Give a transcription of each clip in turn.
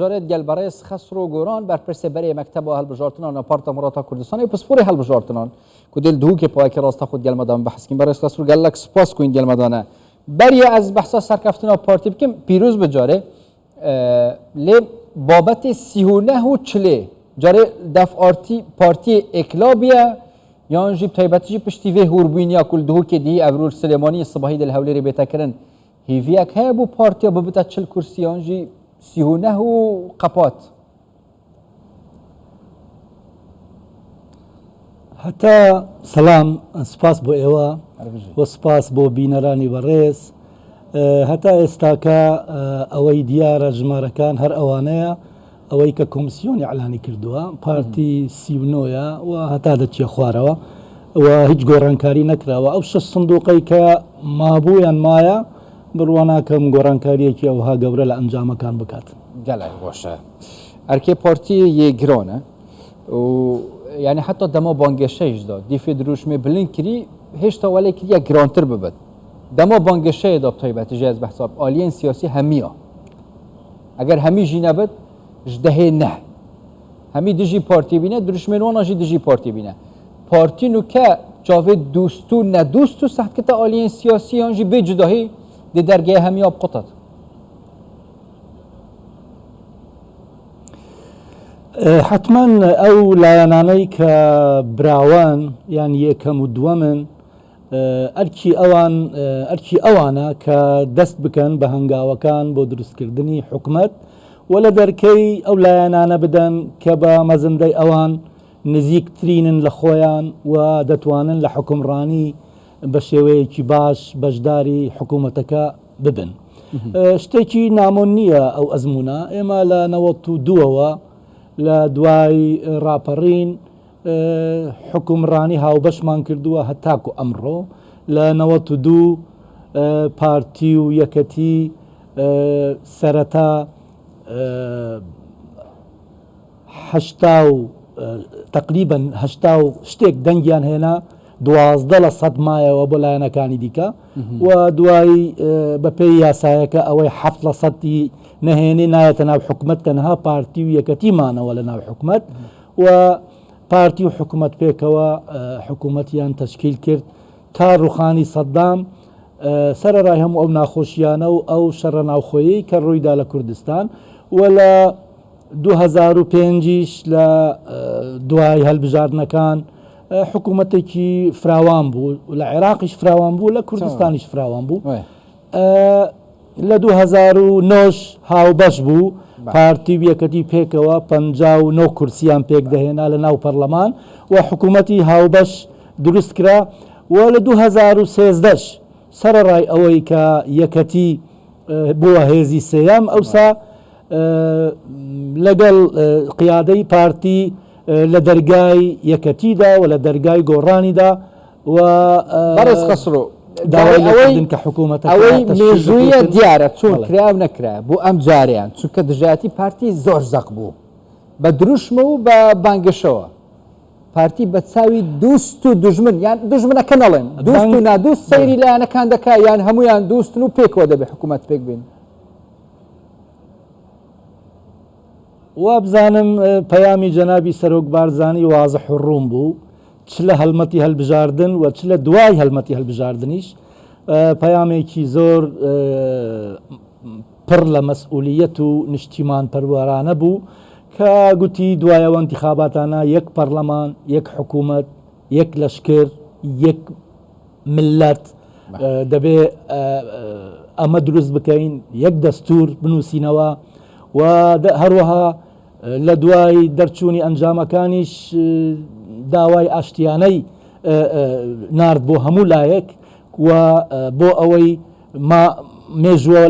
جارێ گەل بەڕێز خەسرۆ گۆران بەرپرسێ بەرێ مەکتەبا هەلبژارتنان پارتا مڕاتا کوردستانێ و پسپۆرێ هەلبژارتنان کو دێل دهوکێ پایەکی ڕاستە خود گەل مەدان بەحس کین. بەڕێز خەسرۆ گەلەک سپاس کوین گەل مەدانە. بەریە ئەز بەحسا سەرکەفتنا پارتی بکەم پیرۆز بە جارێ لێ بابەتێ سیهونەه و چلێ جارێ دەف ئارتی پارتی ئێکلا بیە یان ژی تایبەتی ژی پشتی vê hûrbûyîniya ku li Dihokê dihî evrûl Silêmanî sibahî dê li Hewlêrê bête kirin Hêviyek heye bo partiya bibite 40 kursî yan jî 39 û qepat. هەتا سەلام سپاس بۆ ئێوە و سپاس بۆ بینەرانی بەڕێز. هەتا ئێستاکە ئەوەی دیارە ژمارەکان هەر ئەوانەیە ئەوەی کە کۆمسیۆن ئیعلانی کردووە پارتی 39ە و هەتا دەچیە خوارەوە و هیچ گۆڕانکاری نەکراوە. ئەو شەش سندوقەی کە مابوو یان مایە بڕوا ناکەم گۆڕانکاریەکی ئەوها گەورە لە ئەنجامەکان بکات. گەلەک باشە. ئەرکێ پارتی یێ گرانە و یانی حتا دەما بانگەشەیش دا دیفێ دروشمێ بلند کری هێشتا وەلێ کریە گرانتر ببت. دەما بانگەشەیە دا بتایبەتی ژێ ئەز بەحساب ئالیێن سیاسی هەمیە. ئەگەر هەمی ژی نەبت ژ دەهێ نە. هەمی دژی پارتی بینە دروشمێن وانا ژی دژی پارتی بینە. پارتی نوکە چاوێ دوست و نەدوست و سەحت کتە ئالیێن سیاسی یان ژی بێ جوداهی دێ دەرگەیە هەمیا بقوتت. حەتمەن ئەو لایەنانەی کە براوەن یان یەکەم و دووەمن ئەرکی ئەوان ئەرکی ئەوانە کە دەست بکەن بە هەنگاوەکان بۆ دروستکردنی حکومەت و لە دەرکەی ئەو لایەنانە بدەن کە بە مەزندەی ئەوان نزیکترینن لە خۆیان و دەتوانن لە حوکمڕانی بە شێوەیەکی باش بەشداری حکوومەتەکە ببن. شتێکی نامۆ نییە ئەو ئەزموونە. ئێمە لە 92ەوە لە دوای ڕاپەڕین حوکمڕانی هاوبەشمان کردووە هەتاکو ئەمڕۆ. لە 92 پارتی و یەکەتی سەرەتا هەشتا و تەقریبەن هەشتا و شتێک دەنگیان هێنا، 12% مایەوە بۆ لایەنەکانی دیکە و دوایی بەپێی یاسایەکە ئەوەی 7%ی نەهێنێ نایەتە ناو حکومەت، تەنها پارتی و یەکەتی مانەوە لە ناو حکومەت و پارتی و حکومەت پێکەوە حکومەتیان تەشکیل کرد تا ڕوخانی سەدام. سەرەڕای هەموو ئەو ناخۆشیانە و ئەو شەڕە ناوخۆیەی کە ڕوویدا لە کوردستان و لە 2005 یش لە دوای هەلبژاردنەکان حکوومەتێکی فراوان بوو، لە عێراقیش فراوان بوو، لە کوردستانیش فراوان بوو. لە 2009 هاوبەش بوو، پارتی و یەکەتی پێکەوە 59 کورسیان پێک دەهێنا لە ناو پەرلەمان و حکوومەتی هاوبەش دروست کرا و لە 2013 سەرەڕای ئەوەی کە یەکەتی بووە هێزی سێیەم، ئەوسا لەگەڵ قیادەی پارتی لە دەرگای یەکەتیدا و لە دەرگای گۆڕانیدا و بەڕێز خەسرۆ داوای لێکردن کە حکوومەتەکە ئەوەی مێژوویە دیارە چۆن کرا و نەکرا بۆ ئەم جارەیان، چونکە دژایەتی پارتی زۆر زەق بوو بە دروشمە و بە بانگەشەوە. پارتی بە چاوی دوست و دوژمن، یان دوژمنەکە نەڵێم، دوست و نادوست سەیری لایەنەکان دەکا یان هەموویان دوستن و پێکەوە دەبێ حکوومەت پێک بێنن؟ وابزانم پەیامی جەنابی سەرۆک بارزانی وازح و ڕوون بوو، چ لە هەڵمەتی هەلبژاردن و چ لە دوای هەلمەتی هەلبژاردنیش پەیامێکی زۆر پڕ لە مەسئولیەت و نیشتیمانپەروەرانە بوو کە گوتی دوای ئەو ئینتیخاباتانە یەک پەڕلەمان، یەک حکوومەت، یەک لەشکر، یەک مللەت دەبێ ئەمە دروست بکەین، یەک دەستوور بنووسینەوە و هەروەها لە دوای دەرچوونی ئەنجامەکانیش داوای ئاشتیانەی نارد بۆ هەموو لایەک و بۆ ئەوەی ما مێژووە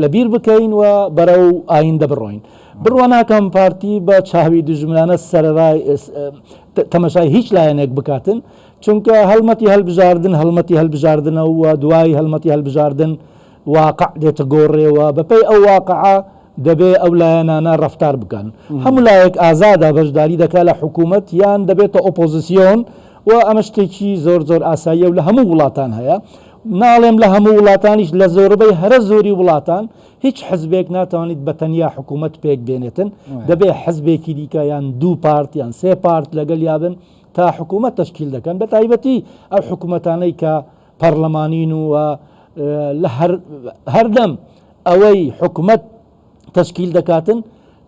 لەبیر بکەین و بەرەو ئایندە بڕۆین. بڕوا ناکەم پارتی بە چاوی دوژمنانە سەرەرای تەمەشای هیچ لایەنێک بکاتن، چونکە هەڵمەتی هەلبژاردن هەڵمەتی هەلبژاردنە و دوای هەڵمەتی هەلبژاردن واقع دێتە گۆڕێ و بەپێی ئەو واقعە دەبێ ئەو لایەنانە ڕەفتار بکەن. هەموو لایەک ئازادە بەشداری دەکا لە حکوومەت یان دەبێتە ئۆپۆزیسیۆن و ئەمە شتێکی زۆر زۆر ئاساییە و لە هەموو وڵاتان هەیە. ناڵێم لە هەموو وڵاتانیش لە زۆربەی هەرە زۆری وڵاتان هیچ حزبێک ناتوانیت بە تەنیا حکوومەت پێک بێنێتن دەبێ حزبێکی دیکە یان دوو پارت یان سێ پارت لەگەل یابن تا حکوومەت تەشکیل دەکەن بە تایبەتی ئەو حکوومەتانەی کە پەرلەمانین و لە هەردەم ئەوەی حکومەت تەشکیل دەکاتن،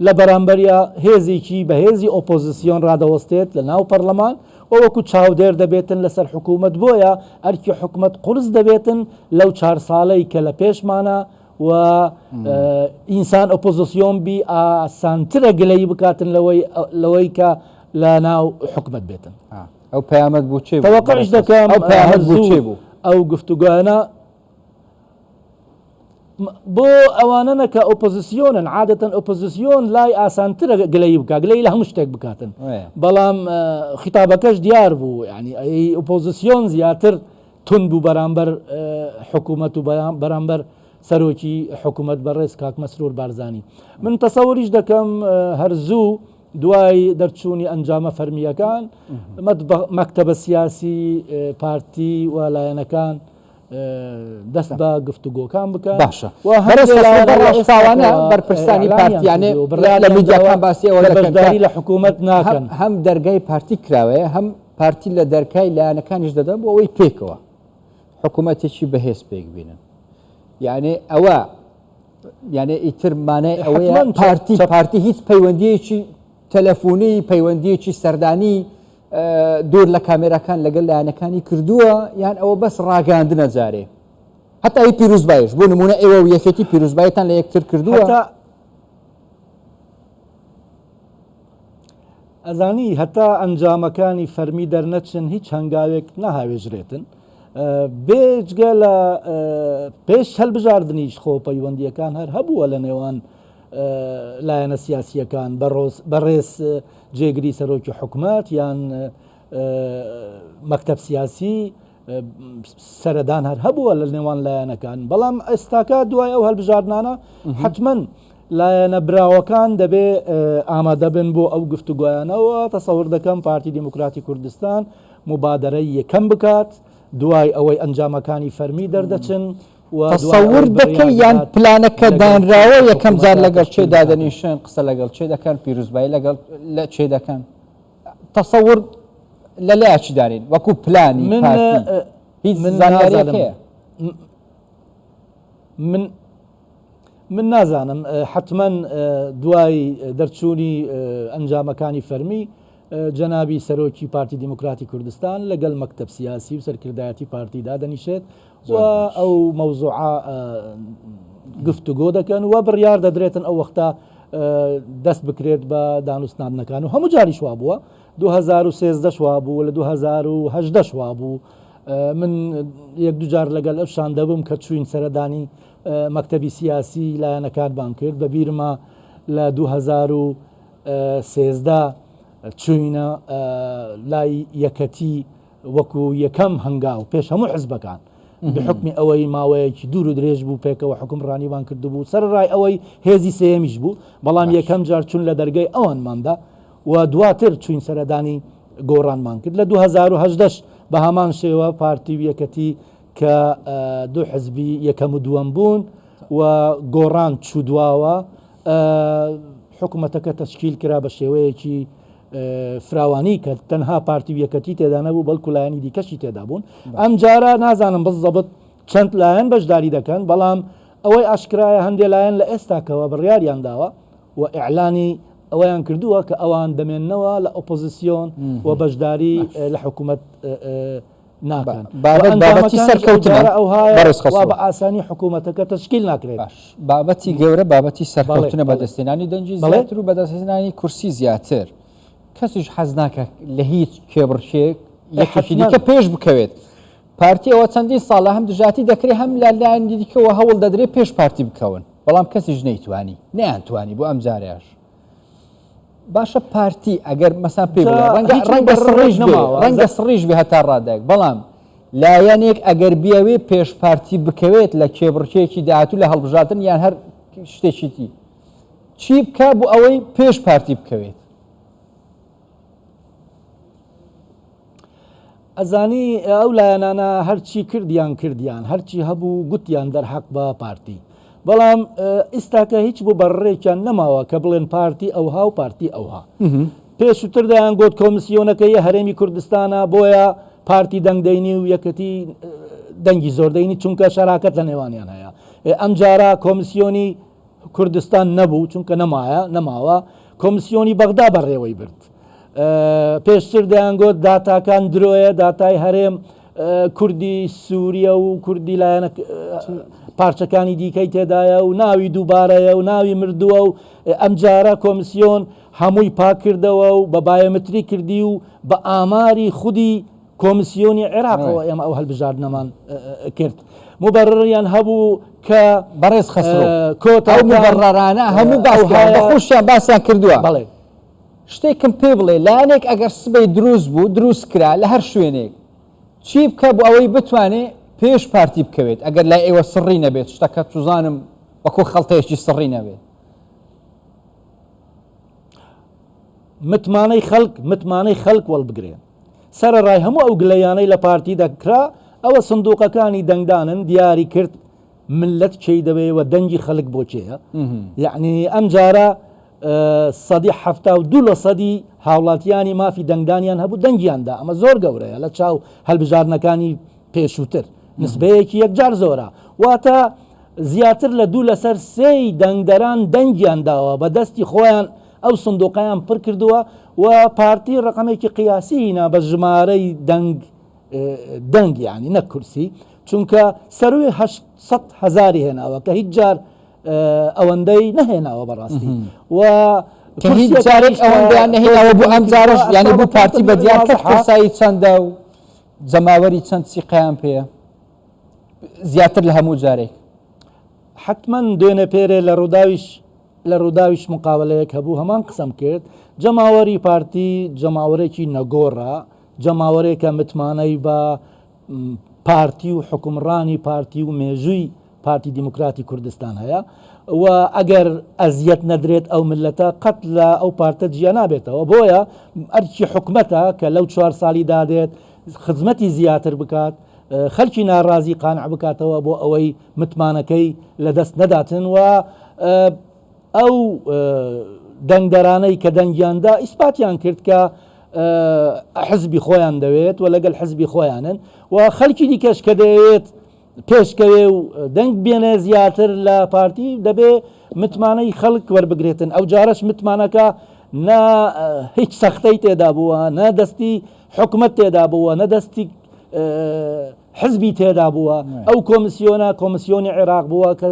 لە بەرامبەریا هێزێکی بەهێزی ئۆپۆزسیۆن رادەوەستێت لە ناو پەرلەمان و وەکو چاودێر دەبێتن لەسەر حکومەت بۆیە ئەرکی حکومەت قورس دەبێتن لەو چار ساڵەی کە لە پێشمانە و ئینسان ئۆپۆزسیۆن بی ئاسانترە گلەیی بکاتن لەوەی لەوەی کە لە ناو حکومەت بێتن. ئەو پەیامەت بۆ چێ بوو؟ تەوەقعیش دەکەم ئەو پەیامەت بۆ چێ بوو؟ ئەو گفتوگۆیانە بۆ ئەوانەنە کە ئۆپۆزیسیۆنن عادەتەن ئۆپۆزیسیۆن لای ئاسانترە گلەیی بکا گلەیی لە هەموو شتێک بکاتن بەڵام خیتابەکەش دیار بوو یعنی ئەی ئۆپۆزیسیۆن زیاتر تون بوو بەرامبەر حکوومەت و بەرامبەر سەرۆکی حکوومەت بەڕێز کاک مەسرور بارزانی من تەسەوریش دەکەم هەر زوو دوای دەرچوونی ئەنجامە فەرمییەکان مەکتەبە سیاسی پارتی و لایەنەکان دەست بە گفتوگۆکان بکەن باشە ڕاشکاوانە بەرپرسانی پارتیانێ لە میدیاکان باسی ئەوە بەشداری لە حکوومەت ناکەن هەم دەرگای پارتی کراوەیە هەم پارتی لە دەرکای لایەنەکانیش دەدەن بۆ ئەوەی پێکەوە حکوومەتێکی بەهێز پێک بینن یعنی ئەوە یعنی ئیتر مانای ئەوەیە پارتی پارتی هیچ پەیوەندیەکی تەلەفۆنی پەیوەندیەکی سەردانی دوور لە کامێراکان لەگەڵ لایەنەکانی کردووە یان ئەوە بەس ڕاگەاندنە جارێ هەتا ئی پیرروزبایش بۆ نمونە ئێوە و یەکێتی پیرروزبایتان لە یەکتر کردووە ئەزانی هەتا ئەنجامەکانی فەرمی دەرنەچن هیچ هەنگاوێک ناهاوێژرێتن بێجگە لە پێش هەلبژاردنیش خۆ پەیوەندیەکان هەر هەبووە لە نێوان لایەنە سیاسییەکان بەڕێز جێگری سەرۆکی حکومەت یان مەکتەب سیاسی سەردان هەر هەبووە لە نێوان لایەنەکان بەڵام ئێستاکە دوای ئەو هەلبژاردنانە حتمما لایەنە براوەکان دەبێ ئامادەبن بۆ ئەو گفتوگۆیانەوە تەسەور دەکەم پارتی دیموکراتی کوردستان مبادرەی یەکەم بکات دوای ئەوەی ئەنجامەکانی فەرمی دەردەچن تەسەور دەکەی یان پلانەکە دانراوە یەکەم جار لەگەڵ چێ دادەنیشن قسە لەگەڵ چێ دەکەن پیرۆزبایی لەگەڵ لە چێ دەکەن تەسەور لە لایەکی دارین وەکو پلانی من پارتی هیچ من زانیاریەک نازانم هەیە من من نازانم حتمما دوای دەرچوونی ئەنجامەکانی فەرمی جەنابی سەرۆکی پارتی دیموکراتی کوردستان لەگەل مەکتەب سیاسی و سەرکردایەتی پارتی دادەنیشێت و ئەو مەوزوعە گفتوگۆ دەکەن و بڕیار دەدرێتن ئەو وەختە دەست بکرێت بە دانوستاندنەکان و هەموو جاریش وا بووە 2013 وا بوو لە 2018 وا بوو من یەک دوو جار لەگەل ئەو شاندە بووم کە چوین سەردانی مەکتەبی سیاسی لایەنەکانمان کرد بە بیرمە لە 2013 چوینە لای یەکەتی وەکو یەکەم هەنگاو پێش هەموو حزبەکان بحکمی ئەوەی ماوەیەکی دوور و درێژ بوو پێکەوە حکومڕانیمان کردبوو سەرڕای ئەوەی هێزی سێیەمیش بوو بەڵام یەکەم جار چون لە دەرگەی ئەوانماندا و دواتر چوین سەردانی گۆڕانمان کرد لە 2010 بە هەمان شێوە پارتی و یەکەتی کە دوو حزبی یەکەم و دووەم بوون و گۆڕان چوو دواوە حکومەتەکە تەشکیل کرا بە شێوەیەکی فراوانی کە تەنها پارتی و یەکەتی تێدا نەبوو بەڵکو لایەنی دیکەشی تێدا بوون ئەم جارە نازانم بزەبت چەند لایەن بەشداری دەکەن بەڵام ئەوەی ئاشکرایە هەندێ لایەن لە ئێستاکەوە بڕیاریان داوە و ئیعلانی ئەوەیان کردووە کە ئەوان دەمێننەوە لە ئۆپۆزیسیۆن و بەشداری لە حکوومەت ناکەن بابەت بابەتی سەرکەوتنە بەڕێز خەسرۆ. بە ئاسانی حکوومەتەکە تەشکیل ناکرێت. باش بابەتی گەورە بابەتی سەرکەوتنە بەدەستهێنانی دەنگی زیاتر و بەدەستهێنانی کورسی زیاتر کەسیش حەز ناکە لە هیچ کێبڕکێک یەکێکی دیکە پێش بکەوێت پارتی ئەوە چەندین ساڵە هەم دژاتی دەکرێت هەم لە لایەن دیکەوە هەوڵ دەدرێت پێش پارتی بکەون بەڵام کەسیش نەیتوانی نەیانتوانی بۆ ئەم جارەیش باشە پارتی ئەگەر مەسان پێ بڵێ ڕەنگە ڕەنگە سڕیش نەماوە ڕەنگە سڕیش بێ هەتا ڕادەیەک بەڵام لایەنێک ئەگەر بیەوێ پێش پارتی بکەوێت لە کێبڕکێکی داهاتوو لە هەڵبژاردن یان هەر شتێکی دی چی بکە بۆ ئەوەی پێش پارتی بکەوێت؟ ئەزانی ئەو لایەنانە هەرچی کردیان کردیان، هەرچی هەبوو گوتیان دەرحەق بە پارتی. بەڵام ئیستاکە هیچ مبەڕڕێکیان نەماوە کە بڵێن پارتی ئەوها و پارتی ئەوها. پێشووتر دەیانگوت کۆمسیۆنەکە ی هەرێمی کوردستانە بۆیە پارتی دەنگ دەینی و یەکەتی دەنگی زۆر دەینی چونکە شەراکەت لە نێوانیان هەیە. ئەمجارە کۆمسیۆنی کوردستان نەبوو چونکە نەمایە نەماوە کۆمسیۆنی بەغدا بەڕێوەی برد. پێشتر دەیانگوت داتاکان درۆیە داتای هەرێم کوردی سووریە و کوردی لایەنە پارچەکانی دیکەی تێدایە و ناوی دووبارەیە و ناوی مردووە و ئەمجارە کۆمسیۆن هەمووی پاکردەوە و بە بایۆمەتری کردی و بە ئاماری خودی کۆمسیۆنی عێراقەوە ئێمە ئەو هەلبژاردنەمان کرد مبەڕڕیان هەبوو کە بەڕێز خەسرۆ کۆتا مبەڕڕانە هەموو باسیان بە خۆشیان باسیان کردووە بەڵێ شتێکم پێ بڵێ لایەنێک ئەگەر سبەی دروست بوو دروست کرا لە هەر شوێنێک چی بکە بۆ ئەوەی بتوانێ پێش پارتی بکەوێت ئەگەر لای ئێوە سڕی نەبێت شتەکە چوزانم وەکو خەڵتەیەکی سڕی نەبێت. متمانەی خەڵک متمانەی خەڵک وەڵبگرێ سەرەڕای هەموو ئەو گلەیانەی لە پارتی دەکرا ئەوە سندوقەکانی دەنگدانن دیاری کرد ملت کێی دەوێ و دەنگی خەلک بۆ کێیە یەعنی ئەم جارە سەدی 72 لە سەدی هاوڵاتیانی مافی دەنگدانیان هەبوو دەنگیان دا ئەمە زۆر گەورەیە لە چاو هەلبژاردنەکانی پێشووتر نسبەیەکی یەکجار زۆرە واتە زیاتر لە دوو لەسەر سێی دەنگدەران دەنگیان داوە بە دەستی خۆیان ئەو سندوقیان پڕ کردووە و پارتی ڕقەمێکی قیاسی هینا بە ژمارەی دەنگ دەنگ یانی نەک کورسی چونکە سەروی 800 هەزاری هێناوە کە هیچ جار ئەوەندەی نەهێناوە بەڕاستی و کە هیچ جارێک ئەوەندەیان نەهێناوە بۆ ئەم جارەش یانی بۆ پارتی بە دیار کەت قورسایی چەندە و جەماوەری چەند سیقەیان پێیە زیاتر لە هەموو جارێک. حتمما دوێنێ پێرێ لە ڕووداویش لە ڕووداویش مقاولەیەک هەبوو هەمان قسەم کرد جەماوەری پارتی جەماوەرێکی نەگۆڕە جەماوەرێکە متمانەی بە پارتی و حوکمڕانی پارتی و مێژووی پارتی دیموکراتی کوردستان هەیە و ئەگەر ئەزیەت نەدرێت ئەو ملەتە قەت لە ئەو پارتە جیا نابێتەوە بۆیە ئەرکی حکومەتە کە لەو چوار ساڵی دادێت خزمەتی زیاتر بکات خەلکی ناڕازی قانع بکاتەوە بۆ ئەوەی متمانەکەی لەدەست نەداتن و ئەو دەنگدەرانەی کە دەنگیان دا ئیسپاتیان کرد کە حزبی خۆیان دەوێت و لەگەل حزبی خۆیانن و خەلکی دیکەش کە دەیەوێت پێشکەوێ و دەنگ بێنێ زیاتر لە پارتی دەبێ متمانەی خەڵک وەربگرێتن ئەو جارەش متمانەکە نە هیچ سەختەی تێدا بووە نە دەستی حکومەت تێدا بووە نە دەستی حزبی تێدا بووە، ئەو کۆمسیۆنە کۆمسیۆنی عێراق بووە کە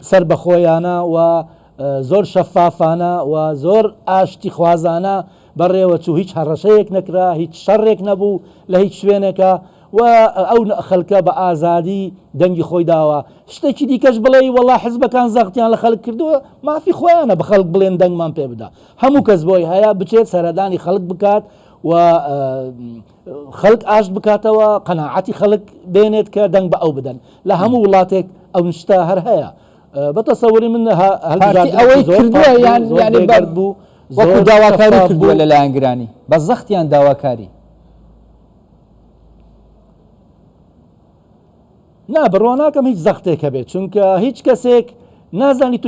سەربەخۆیانە و زۆر شەفافانە و زۆر ئاشتیخوازانە بەڕێوەچوو، هیچ هەڕەشەیەک نەکرا، هیچ شەڕێک نەبوو لە هیچ شوێنێکا و ئەو خەلکە بە ئازادی دەنگی خۆی داوە. شتێکی دیکەش بڵێی وەڵا حزبەکان زەغتیان لە خەلک کردووە، مافی خۆیانە بە خەلک بڵێن دەنگمان پێ بدە. هەموو کەس بۆی هەیە بچێت سەردانی خەلک بکات و خەلک ئاشت بکاتەوە، قەناعەتی خەلک بێنێت کە دەنگ بە ئەو بدەن. لە هەموو وڵاتێک ئەو شتە هەر هەیە. بە تەسەوری من پارتی ئەوەی کردووە یان یانی بەرد بوو وەکو داواکاری کردووە لە لایەنگرانی بە زەخت یان داواکاری؟ نا بڕوا ناکەم هیچ زەختێک هەبێت چونکە هیچ کەسێک نازانی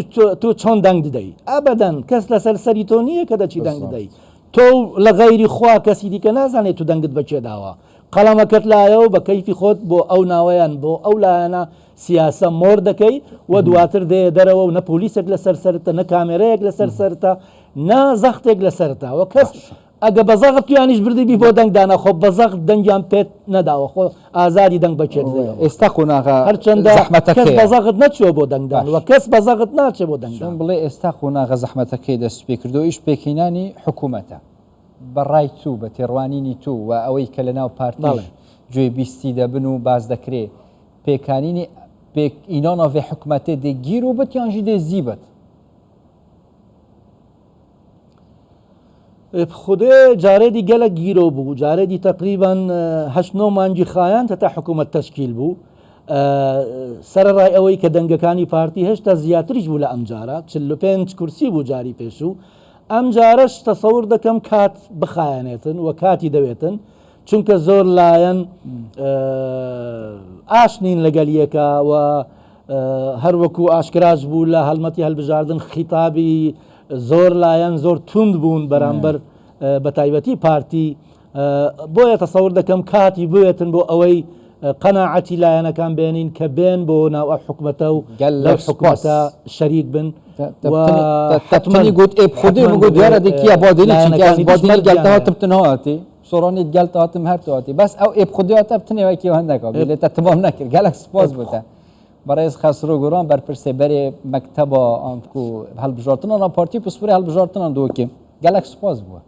تۆ چۆن دەنگ دەدەی ئەبەدەن کەس لەسەر سەری تۆ نییە کە دەچی دەنگ دەدەی تۆ لە غەیری خوا کەسی دیکە نازانێت تو دەنگت بە کێ داوە قەڵەمەکەت لایە و بە کەیفی خۆت بۆ ئەو ناوەیان بۆ ئەو لایەنە سیاسە مۆر دەکەی و دواتر دێ دەرەوە و نە پۆلیسێک لەسەر سەرتە نە کامێرەیەک لەسەر سەرتە نە زەختێک لەسەرتە و کەس ئەگە بە زەغت تویانیش بردبی بۆ دەنگ دانا خۆ بە زەغت دەنگیان پێت نەداوە خۆ ئازادی دەنگ بە کێ بدەیەوە. ئێستا قۆناغە هەرچەندە کەس زەحمەتەکەیە. بە زەغت نەچووە بۆ دەنگدان و باش. کەس بە زەغت ناچێ بۆ دەنگدان. چۆن بڵێ ئێستا قۆناغە زەحمەتەکەی دەست پێ کردووە ئیش پێکهینانی حکوومەتە. بە ڕای تو بە تێڕوانینی تو و ئەوەی کە لە ناو پارتیش بەڵێ. گوێ بیستی دەبن و باس دەکرێ پێکانینی پێک ئینانا ڤێ حکومەتێ دێ گیرو بت یان ژی دێ زی بت؟ خودێ جارێدی گەلەک گیرۆ بوو جارێدی تەقریبەن هەشت نۆ مانگی خایاند هەتا حکوومەت تەشکیل بوو سەرەڕای ئەوەی کە دەنگەکانی پارتی هێشتا زیاتریش بوو لە ئەمجارە 45 کورسی بوو جاری پێشوو ئەمجارەش تەسەور دەکەم کات بخایەنێتن و کاتی دەوێتن. چونکە زۆر لایەن ئاش نین لەگەل یەکا و هەر وەکو ئاشکراش بوو لە هەڵمەتی هەلبژاردن خیتابی زۆر لایەن زۆر توند بوون بەرامبەر بە تایبەتی پارتی بۆیە تەسەور دەکەم کاتی بوێتن بۆ ئەوەی قەناعەتی لایەنەکان بێنین کە بێن بۆ ناو ئەو حکومەتە و لەو حکومەتە شەریک بن حتمەنی گوت ئێ خودی بگو دیارە دکیە بادینی چونکە ئەس بادینی گەلتە هاتم تنهاتی سۆرانی گەلتە هاتم هەر تواتی بەس ئەو ئێ خودی هاتە بتنێ وەکی هەندێکا لێ تە تمام نەکرد گەلک سپاس بوتە بەڕێز خەسرۆ گۆران بەرپرسێ بەرێ مەکتەبا ئانکو هەڵبژارتنان پارتی پسپۆری هەڵبژارتنان دووکێ گەلک سپاس بووە.